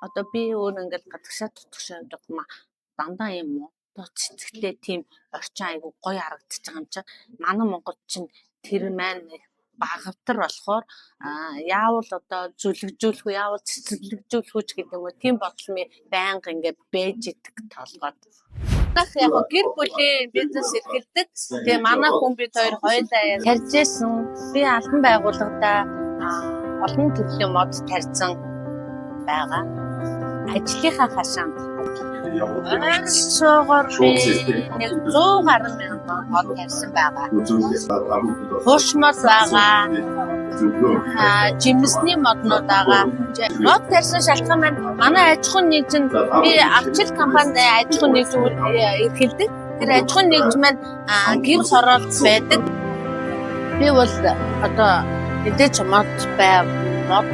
Одоо би өөр ингээл гадагшаа тутагшаа явдаг юм а дандаа юм модоо цэцгэлээ, тийм орчин айгу гоё харагдчих байгаа юм чинь. Манай Монголд чинь тэр маань багавтар болохоор яавал одоо зүлэгжүүлэх үү, яавал цэцэрлэгжүүлэх үү ч гэдэг юм уу, тийм бодол ми байнга ингээд бэж идэг толгойд. Манайх яг гэр бүлийн бизнес эрхэлдэг. Тэгээ манай хүн бид хоёр хоёулаа тарьж исэн. Би албан байгууллагадаа олон төрлийн мод тарьсан байгаа. Ажлынхаа хашаанд ойролцоогоор би нэг 100 гаруй мянган мод тарьсан байгаа. Хуш мод байгаа. Жимсний моднууд байгаа. Мод тарьсан шалтгаан маань манай аж ахуйн нэгж нь, би арчил компанид аж ахуйн нэгж эрхэлдэг. Тэр аж ахуйн нэгж маань гэр хороолт байдаг. Би бол одоо мэдээж мод бай мод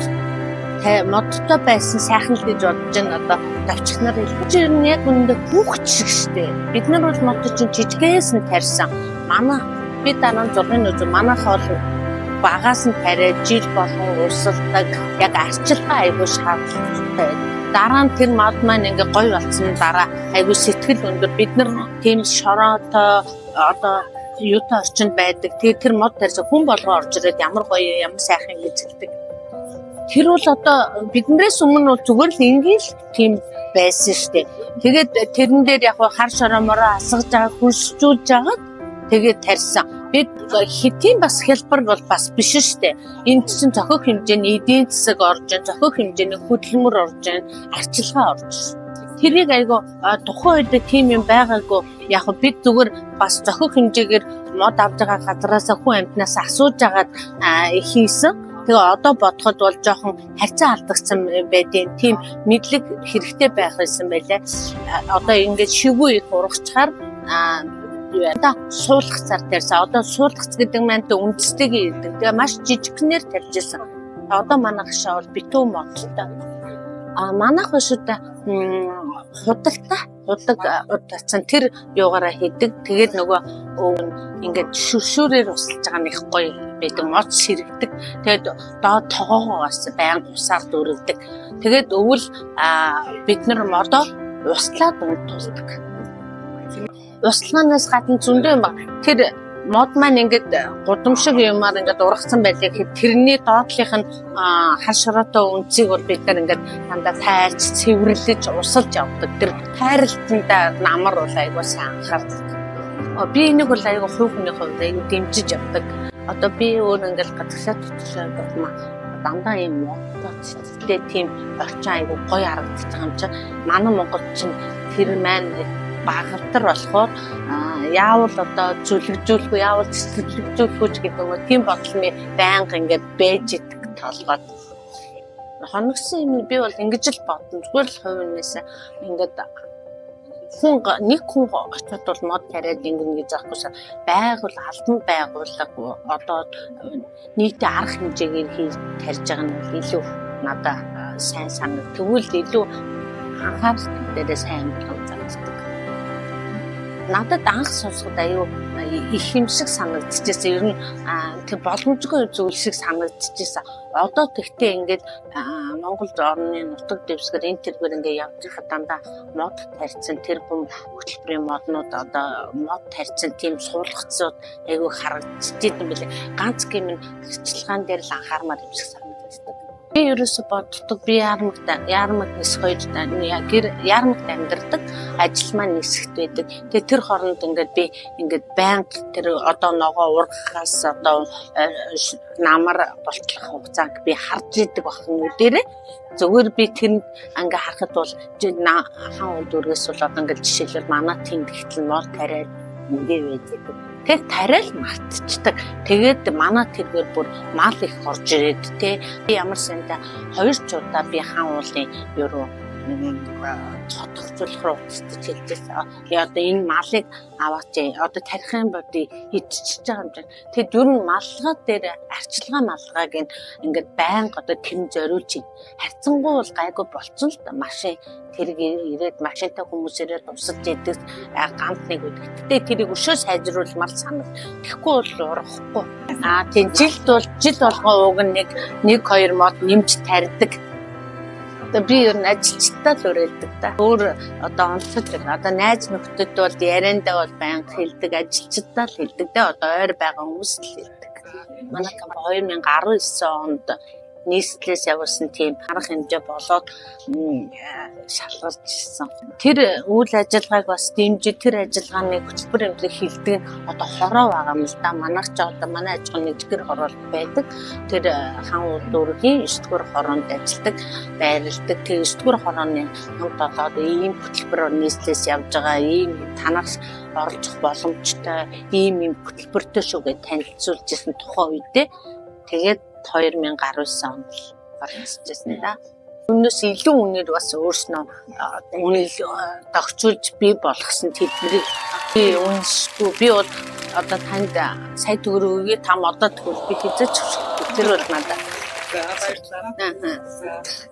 модтой байсан сайхан л гэж бодож байна, одоо давчхнаар хэлдэг. Тэр нь яг үүндээ хүүхэд шиг штэ. Бид нар бол мод чинь жижигээс нь тарьсан. Манай би дараа нь 6-ын үзэн манайх бол багаас нь тариад жил болгон урсгалдаг, яг арчилгаа айгүй шаардлагатай. Дараа нь тэр мод маань ингээ гоё болсон дараа айгүй сэтгэл өндөр, бид нар тийм шороотой одоо юутай орчинд байдаг. Тэгээ тэр мод тарьсан хүн болгоо орж ирээд ямар гоё, ямар сайхан гэж хэлдэг. Тэр бол одоо биднээс өмнө бол зүгээр л энгийн л тийм байсан шүү дээ. Тэгээд тэрэн дээр яг хар шороо мороо асгаж байгаа, хөрсжүүлж байгаа, тэгээд тарьсан. Бид хэдийн бас хялбар бол бас биш шүү дээ. Энд чинь зохих хэмжээний эдийн засаг орж байна, зохих хэмжээний хөдөлмөр орж байна, арчилгаа орж байна. Тэрийг айгу тухайн үед тийм юм байгаагүй. Яг бид зүгээр бас зохих хэмжээгээр мод авч байгаа газараас хүн амьтнаас асууж агаад хийсэн. Тэгээ одоо бодоход бол жоохон харьцаа алдагдсан байдیں۔ Тийм мэдлэг хэрэгтэй байх байсан байлаа. Одоо ингээд шивүү их ургачаар одоо суулгацаар тарьсан. Одоо суулгац гэдэг маань үндэстэйг ирдэг. Тэгээ маш жижигхнээр тарьж исэн. Одоо манай гашаа бол битүү модтой. А манайх бишүүд худагтай худаг утсан тэр юугаараа хийдэг. Тэгээд нөгөө ингээд шүршүүрээр усалж байгаа нь их гоё байдаг. Мод сэргэдэг. Тэгээд доод тогоогоо бас байнга усаар дүүргэдэг. Тэгээд өвөл бид нар модоо услаад унтуулдаг. Услаанаас гадна зөндөө юм байна. Тэр мод маань ингээд гудам шиг юмар ингээд ургацсан байлаа гэхэд тэрний доотлих нь хар шороотой үнцийг бол бид нар ингээд дандаа тайлж, цэвэрлэж, усалж явдаг. Тэр тайралтандаа намар бол айгуу сайн анхаардаг. Би энийг бол айгуу хувь хүний хувьд айгуу дэмжиж явдаг. Одоо би өөр ингээд гадагшаа тутагшаа явдаг юм дандаа юм модтой цэцгэлээ, тийм орчин айгуу гоё харагдчих юм чинь. Манай Монголд чинь тэр маань багавтар болохоор яавал одоо зүлэгжүүлэх үү, яавал цэцэрлэгжүүлэх үү ч гэдэг юм уу, тийм бодол ми байнга ингээд бэж идэг толгойд. Хоногсон юм би бол ингэж л бодно. Зүгээр л хувь ингээд хүн нэг хүн очиод бол мод тариад ингэнэ гэж аахгүйс байгуул албан байгууллага одоо нийтийн арга хэмжээгээр хийж тарьж байгаа нь бол илүү надад сайн санаг. Тэгвэл илүү анхаарал дээрээ сайн амьдрал зарддаг. Надад анх сонсоход аюу их юм шиг санагдчихсэн. Ер нь тэр боломжгүй зүйл шиг санагдчихсэн. Одоо тэгтээ ингээд Монгол орны нутаг дэвсгэр энэ тэргээр ингээд явж байхад дандаа мод тарьсан тэр бум хөтөлбөрийн моднууд, одоо мод тарьсан тийм суулгацууд айгүй харагдчихэв юм билээ. Ганц гэм нь арчилгаан дээр л анхаармаар юм шиг санагддаг. Би ерөөсө боддог, би Яармагт, Яармаг нисэх хоёр гэр Яармагт амьдардаг, ажил маань нисэхт байдаг. Тэгээ тэр хооронд ингээд би ингээд байнга тэр одоо ногоо ургахаас одоо намар болтлох хугацааг би харж идэг байх нүдэрээ. Зүгээр би тэнд ингээ харахад бол хаан уул дүүргээс бол одоо ингээд жишээлбэл манай тэнд гэтэл мод тариад ингээ байдаг. Тэр тариал мартчихдаг. Тэгээд манай тэргээр бүр мал их орж ирээд те, ямар санда хоёр ч удаа би хаан уулын ерөө цотгцуулах руу уцтаж хэлжсэн. Одоо энэ малыг аваач, одоо тарих юм бол идчихэж байгаа юм чинь. Тэгэд ер нь малгай дээр арчилгаа малгайг ингээд байнга одоо тэр зориулж харьцангуй бол гайгүй болцсон л да. Машин тэрэг ирээд, машинтай хүмүүс ирээд тусалж идэг ганц нэг байдаг. Гэтэ тэрийг өшөө сайжруулмаар санагд. Тэгэхгүй бол ургахгүй. Аа тийм, жилд бол жил болгон уг нь нэг нэг хоёр мод нэмж тарьдаг. Одоо би ер нь ажилчдаа л уриалдаг да. Өөр одоо онцлог одоо найз нөхдөд бол яриандаа бол байнга хэлдэг, ажилчдаа л хэлдэг дээ. Одоо ойр байгаа хүмүүс л хэлдэг. Манай компани 2019 онд нийслэлээс явуулсан тийм арга хэмжээ болоод шалгарч ирсэн. Тэр үйл ажиллагааг бас дэмжиж, тэр ажиллагааны хөтөлбөр эмнэлэг хэлдэг нь одоо хороо байгаа юм л да. Манайх ч одоо манай аж ахуйн нэгдүгээр хороолт байдаг. Тэр хан улдүүргийн 9-р хороонд ажилладаг, байрладаг. Тэр 9-р хорооны хамт олоод ийм хөтөлбөр нийслэлээс явж байгаа, ийм танах оролцох боломжтой, ийм ийм хөтөлбөртэй шүү гэж танилцуулж ирсэн тухайн үедээ тэгээд 2019 онд л оролцож да. Үүнээс илүү үнээр бас өөрснөө үнэл догцуулж бий болгосон тэднийг би үнэшгүй. Би бол одоо танд сая төгрөгийг та модод төгрөг би хэзээ ч зөвшөөрөхгүй. Тэр бол надад. За, баярлалаа. Аа. За.